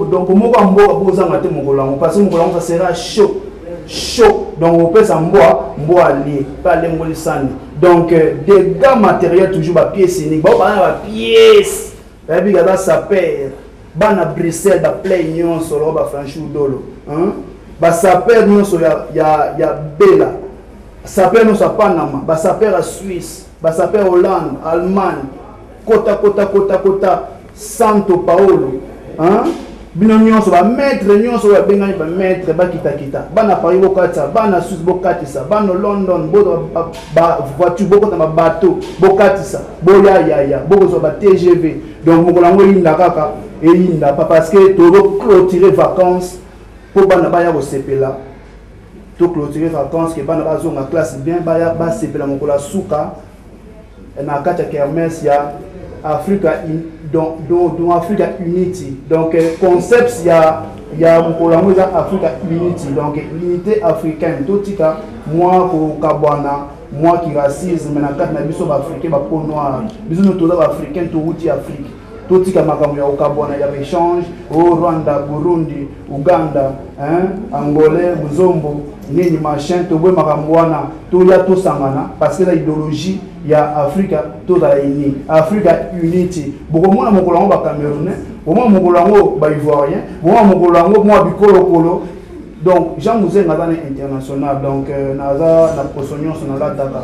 Donc Bomoko ya Mboka, bozanga te mokolo yango, parce que mokolo yango, ça sera chaud chaud. Donc opesa mbwa, mbwa alie mpe alengoli sani. Donc dégâts matériel toujours, bapièce unique, bao baa na bapièce, bayebi aza saper. Bana Bruxelles, baplay nyonso loko bafranchi udolo, basaper nyonso ya Bela, saper nyonso ya Panama, basaper ya Suisse, basaper Hollande, Allemagne, kota kota kota kota Santo Paolo, hein? Bino nyonso bamaître nyonso oyo babengani bamaître, bakitakita. Bana Paris bokatisa, bana Suisse bokatisa, bana London bavoiture bokota, babateau bokatisa, boyayaya, bokozwa ba TGV. Donc mokolo yango eyinda kaka, eyinda pa, parce que tozoclôturer vacances mpo bana baya kosepela. Toclôturer vacances ke bana bazonga classe bien, baya basepela mokolo ya suka na kati ya kermesse ya Africa, donc Africa Unity. Donc concept ya mokolo yango eza Africa Unity, donc l'unité africaine. Totika mwa kokabwana, mwa kiracisme na kati na biso baafricain, bapeau noire. Biso no toza baafricain, towuti Afrique. Totika makambo ya kokabwana, ya baéchange o Rwanda, Burundi, Uganda, hein, Angolais, Buzombo, nini machin. Toboye makambo wana, toya tosangana, parce que eza idéologie ya Afrika, tozala uni, Africa Unity. Bokomona mokolo yango bacamerounais, bomona mokolo yango baivoirien, bomona mokolo yango mwa bikolokolo. Donc Jean Muzenga aza na international, donc naza na poso nyonso nalataka,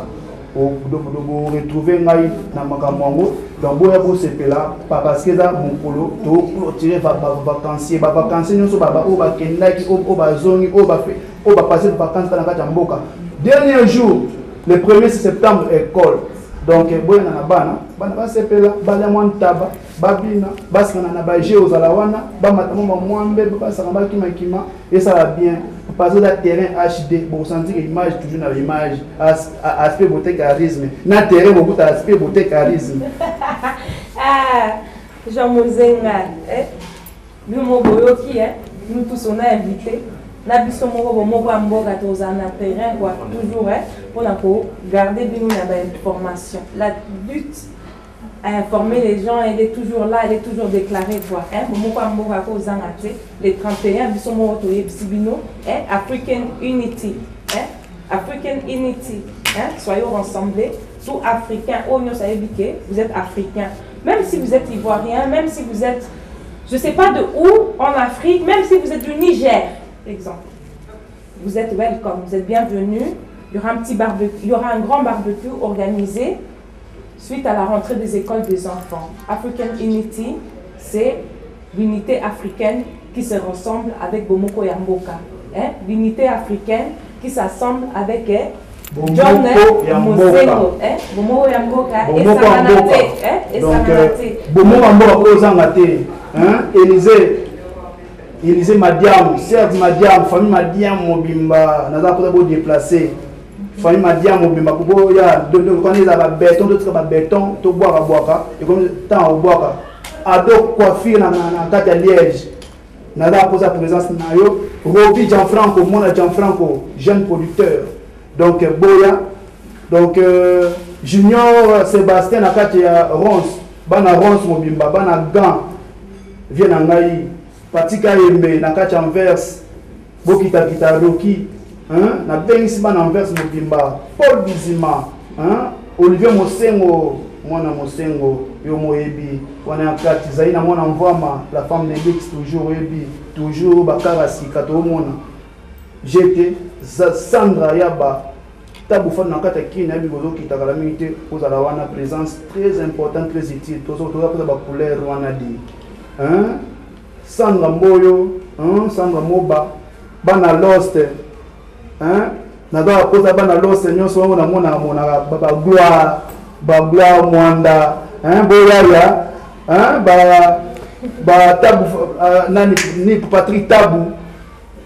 boretrouve ngai na makambo yango. Donc boya bosepela, parce que eza mokolo toclôturer bavacancier, bavacancier nyonso oyo bakendaki, oyo bazongi, oyo bapasse vacance na kati ya mboka. Dernier jour, le 1er septembre, école. Donc boyana na bana, bana basepela, balia mwa ntaba, babina, basangana na baje, ozala wana, bamata mwa bamwambe, basanga, bakimakima, esala bien, parce que eza terrain HD. Bokosentir image toujours na image, aspect beauté charisme na terrain, bokuta aspect beauté charisme. Ah, Jean Mozenga, eh? Bino mo boyoki, eh? Nous tous on a invité na biso moko Bomoko ya Mboka, tozala na terrain quoi, toujours, eh? Mpona kogarder bino na bainformation. La but à informer les gens, elle est toujours là, elle est toujours déclarée quoi, hein? Bomoko ya Mboka kozanga te le 31. Biso moko toyebisi bino, hein? African Unity, hein? African Unity, hein? Soyons rassemblés, tout africain oyo nyonso ayebi ke vous êtes africain, même si vous êtes ivoirien, même si vous êtes je sais pas de où en Afrique, même si vous êtes du Niger, exemple, vous êtes welcome, vous êtes bienvenus. Il y aura un petit barbecue, il y aura un grand barbecue organisé suite à la rentrée des écoles des enfants. African Unity, c'est l'unité africaine qui se rassemble avec Bomoko ya Mboka. Hein? L'unité africaine qui s'assemble avec John Mosengo. Hein? Bomoko ya Mboka. Bomoko ya Mboka. Donc, Bomoko ya Mboka kozanga te. Hein? Élysée. Élysée Madiam, Serge Madiam, famille Madiam mobimba, naza kota bo déplacer. Famille Madiam mobimba koboya, wana eza babéton, totika babéton, tobwaka bwaka, ekomi ntango kobwaka. Ado coiffure na kati ya Liège, naza mposa présence na yo. Robi Gianfranco, mona Gianfranco, jeune producteur, donc boya. Donc Junior Sébastien na kati ya Rons, bana Rons mobimba, bana Gand, vie na ngai Patika Yembe na kati ya Anvers. Bokitakita Rocky, hein? Nabengisi bana Anvers mobimba, Paul Bizima, hein? Olivier Mosengo, mwana Mosengo, yo moyebi, wana ya kati, Zaina mwana Mvwama, la femme de luxe, toujours oyebi, toujours bakara sika toomona. GT, Sandra Yaba, tabu fana na kati ya kini nayebi kozokita kala mingi te, ozala wana présence très importante, très utile, toza toza ba couleur wana di. Hein? Sandra Mboyo, hein? Sandra Moba, bana Lost, hein? Naza kokosa bana Lost nyonso wango namonaka monaka ba, ba gloire, ba gloire Mwanda, hein? Boyaya, hein? Ba ba Tabu, nani ni Patrick Tabu,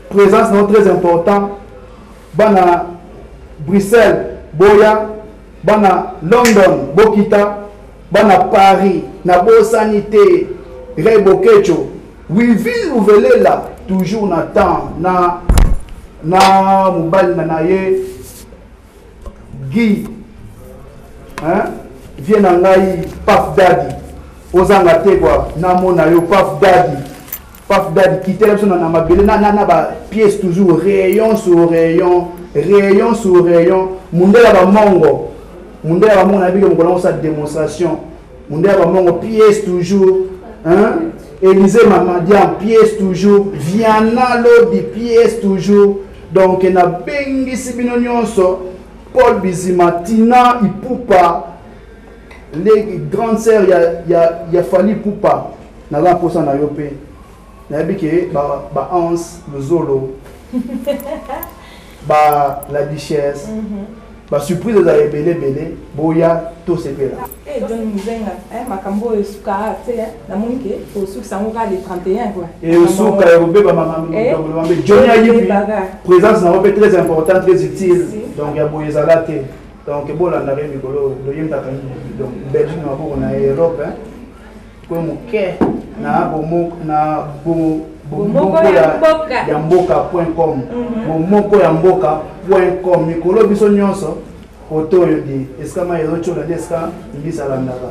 présence non très important, bana Bruxelles boya, bana London bokita, bana Paris nabosani te, Ray Bokecho, Wivi Uvelela toujours na temps na na mobali na ye Guy, hein? Vie na ngai Paf Daddy, ozanga te quoi, namona yo Paf Daddy, Paf Daddy kitela biso na mabele na, na, na ba pièces toujours rayon sur rayon, rayon sur rayon, mundela ba mongo, mundela ba mongo na biki mokolo sa démonstration, mundela ba mongo pièces toujours, hein? Élisée Mamadian pièce toujours, Viana Lodi pièce toujours. Donc na bengisi bino nyonso, Paul Bizima, Tina Ipupa, les grandes sœurs ya ya ya Fally Ipupa, naza posa na yo pe. Nayebi ke ba ba Hans Luzolo, ba la duchesse, ba surprise eza ebele ebele, boya tosepela. Eh, John Muzenga, eh, makambo oyo esuka te, eh, namoni ke osukisa yango kaka le 31 quoi. Esuka ekobeba makambo Eh, mabe. Johnny Ayibi, ebebaka. présence na yo pe très important, très utile. Si. Donc ya boye ezala te. Donc bolandaka ye mikolo loyembaka donc Belgique na maboko na Europe, hein. Ko moke na bomo na bo Bomoko ya mboka. ya mboka point com. Bomoko ya mboka point com. Mikolo biso nyonso koto oyo di esika mai ezotyola nde esika mbisi alandaka.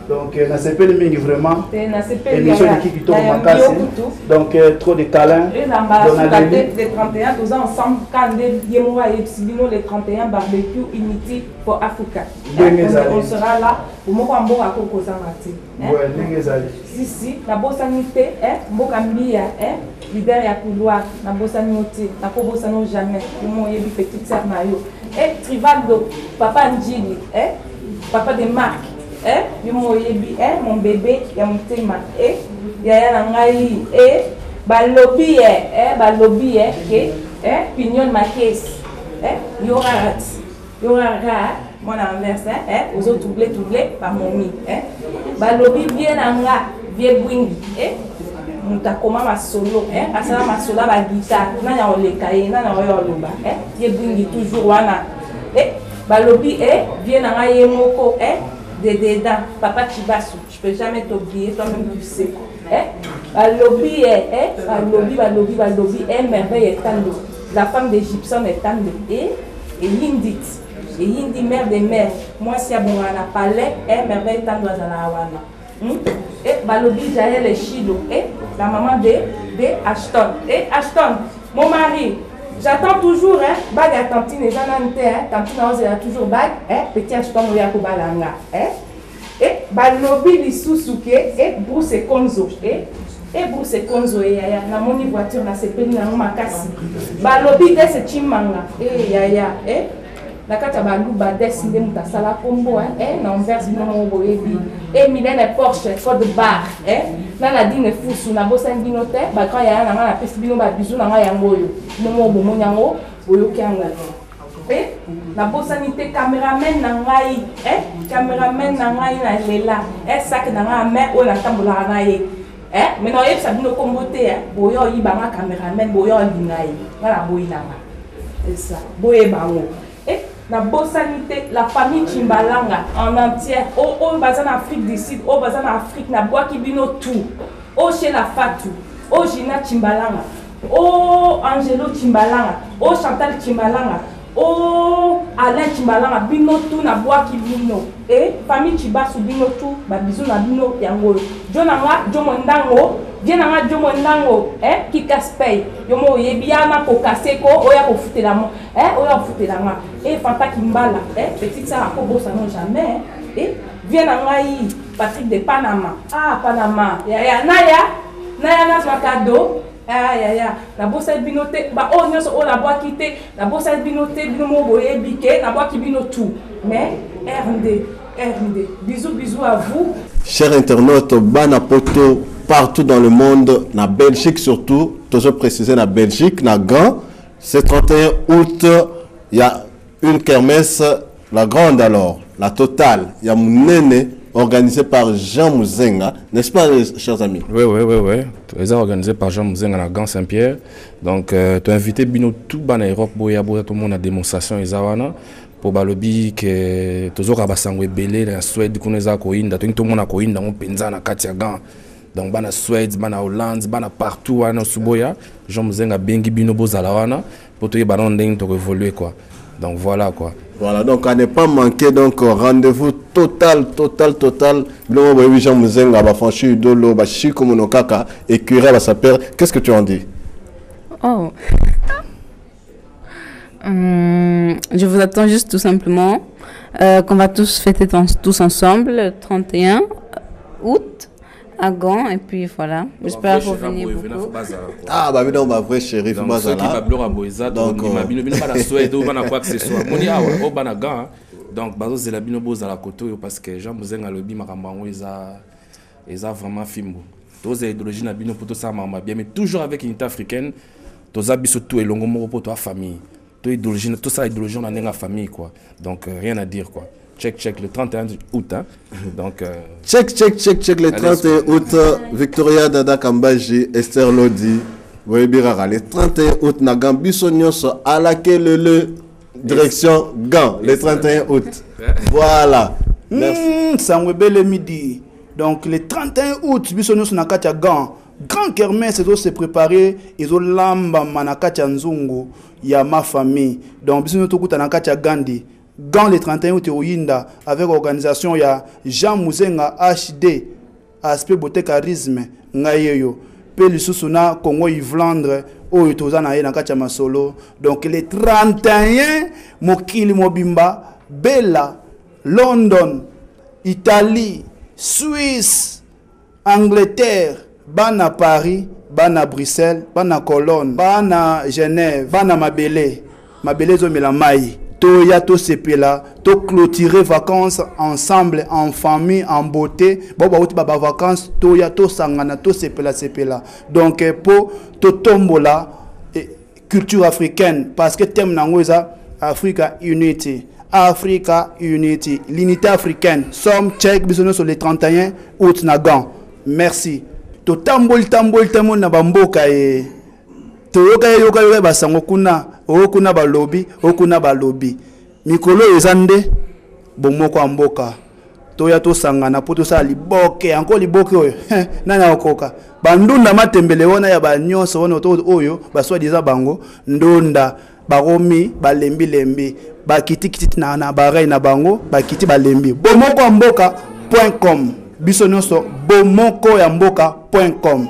Donc nasepeli mingi vraiment. Te, nasepeli Émission yaya. eleki kitoko Nayambi makasi. yo kutu. Donc trop de câlin. Eza mbala Donc, suka naleli. te, le 31 toza ensemble ka nde ye moko ayebisi bino le 31 barbecue unity for Africa. Ndenge Eh, ezali. on sera là, bomoko ya mboka akoki kozanga te. Eh? Ouais, ndenge ezali. Si, si, nabosani te, eh, mboka mbia, eh, leader ya couloir, nabosani yo te, nakobosani yo jamais, yo moko oyebi petite sœur na yo. Eh, Trivaldo, papa Njili, eh, papa de Marc, eh, yo moko oyebi, eh, mon bébé ya motema, eh, yaya na ngai, eh, balobi, eh, eh, balobi, eh, ke, eh, Pignon Makes, eh, yo rara, yo rara, mwana Anvers, eh, eh, ozo trouble, trouble par momi, eh. Balobi bien na nga, vie bwingi, eh, moto akoma masolo, eh, asala masolo ya ba guitare, nani akoleka ye, nani akoya koloba, eh, vie bwingi toujours wana, eh, balobi, eh, vie na nga ye moko, eh, Dededa, papa Chibasu, je peux jamais t'oublier, toi-même tu sais, eh, balobi, eh, eh, balobi, balobi, balobi, eh, merveille etando, la femme d'Égyptienne etando, eh, et Yindit, et Yindi mère des mères, moi si abonga na palais, eh, merveille etando azala wana. Eh, balobi Jaël et Shido, eh, la maman de Ashton. Eh, Ashton, mon mari, j'attends toujours, hein, bague à tantine, et j'en ai hein, tantine, on a toujours bague, hein, petit Ashton, oya kobalanga, hein. Eh, balobi lisusu ke, eh, Bruce Konzo, eh, eh, Bruce Konzo, eh, yaya, namoni voiture, na sepeli na makasi. Balobi dese chimanga, eh, yaya, eh, na kati ya baluba des nde moto asala kombo, hein, eh, na Anvers bino moko boyebi. Eh, Milene Porsche, code barre, eh, na Nadine Fusu, nabosani bino te, ba grand yaya na nga napesi bino ba bisous na nga yango oyo. Bino moko bomoni yango, boyoki yango. Eh, nabosani te cameraman na ngai, eh, cameraman na ngai na lela, eh, sac na ngai ya main oyo natambolaka na ye. Eh, mais naoyebisa bino kombo te, eh, boyo oyiba nga cameraman, boyo olinga ye, nga naboyi na nga. C'est ça, boyeba yango. Eh, nabosani te la famille Chimbalanga en entière, oyo, oyo baza na Afrique du Sud, oyo baza na Afrique, nabwaki bino tout. Oyo chez la Fatou, oyo Gina Chimbalanga, oyo Angelo Chimbalanga, oyo Chantal Chimbalanga, oyo Alain Chimbalanga, bino tout nabwaki bino. Eh, famille Chibasu bino tout, ba bisous na bino yango oyo. Jo na nga, Jo Mondango, Vie na nga Djomo Ndango, eh, Kikas Pay. Yo mo oyebi ya na kokase ko oya kofutela mo, eh, oya kofutela nga. Eh, Fanta Kimbala, eh, petite sœur akobosana jamais, eh, vie na ngai Patrick de Panama. Ah, Panama. Ya ya naya, naya nazwa cadeau. Ah, ya ya, nabosani bino te, ba oyo nyonso oyo nabwaki te, nabosani bino te, bino moko boyebi ke nabwaki bino tout. Mais RND, RND. Bisous, bisous à vous. Chers internautes, bana poto partout dans le monde, na Belgique surtout, toujours préciser na Belgique, na Gand, c'est 31 août, il y a une kermesse, la grande alors, la totale, il y a Mounene, organisée par Jean Muzenga, n'est-ce pas, chers amis? Oui, oui, oui, oui. Ils organisé par Jean Muzenga na Gand Saint-Pierre. Donc, tu as invité bino tout bana Europe, boya, boya, tout le monde à démonstration, Ezawana. Po balobi ke tozoka basango ebele na Suède kuna eza koyinda, tolingi tomona koyinda yango mpenza na kati ya Gand. Donc bana Suède, bana Hollande, bana partout wana suboya, Jean Muzenga abengi bino bozala wana po toyeba nano ndenge tokoévolue quoi. Donc voilà quoi. Voilà, donc à ne pas manquer, donc rendez-vous total, total, total. Bilongo boyebi Jean Muzenga, ba franchi idolo, ba Chico Monokaka, écureuil, ba saper. Qu'est-ce que tu en dis? Oh. Je vous attends juste tout simplement qu'on va tous fêter tous ensemble le 31 août à Gand et puis voilà. J'espère que vous venez beaucoup. Ah bah non, bah vrai chéri, Donc, Bazala. ceux qui va bloquer à Boeza, Donc, donc, bino bino bana Suède, ou bana quoi que ce soit. Moni awa, o bana Gand, hein. Donc bazo zela bino bozala koto yo parce que Jean Muzenga lobi makambo yango eza vraiment fimbo. Toza idéologie na bino pour tout ça mama bien, mais toujours avec unité africaine. Toza biso tout elongo moko po toa famille. To idéologie, tout ça idéologie on a famille quoi. Donc rien à dire quoi. Check check le 31 août hein. Donc check check check check le Allez, 31 août Victoria Dada Kambaji, Esther Lodi, Boyebirara le 31 août na Gambiso nyonso à laquelle le direction Gand le 31 août. Voilà. Merci. Sango ebele midi. Donc le 31 août biso nyonso na kati ya Gand. Grand kermesse ezo se préparer, ezo lamba na kati ya nzungu ya ma famille. Donc biso nyonso tokuta na kati ya Gandhi. Gand le 31 août oyinda avec organisation ya Jean Muzenga HD aspect beauté charisme ngai yeyo pe lisusu na Congo Yvlandre oyo toza na ye na kati ya masolo. Donc le 31 mokili mobimba Bella London Italie Suisse Angleterre bana Paris bana Bruxelles bana Cologne bana Genève bana Mabele Mabele ezomela mai toya tosepela to clôturer vacances ensemble en famille en beauté bo bauti ba vacances toya tosangana tosepela sepela. Donc po totombola culture africaine parce que thème nango eza Africa Unity. Africa Unity, l'unité africaine. Somme check biso nyonso le 31 août na Gand. Merci. Totamboli tamboli tamboli na bamboka e toyoka yoka yoka basango kuna, oyo kuna balobi, oyo kuna balobi. Mikolo eza nde bomoko ya mboka. Toya tosangana po tosala liboke, encore liboke oyo. Nani akokoka? Bandunda matembele wana ya ba nyonso wana to oyo ba soi-disant bango ndonda baromi balembi lembi bakiti kiti na na barei na bango bakiti balembi. Bomoko ya mboka point com. Biso nyonso bomoko ya mboka point com.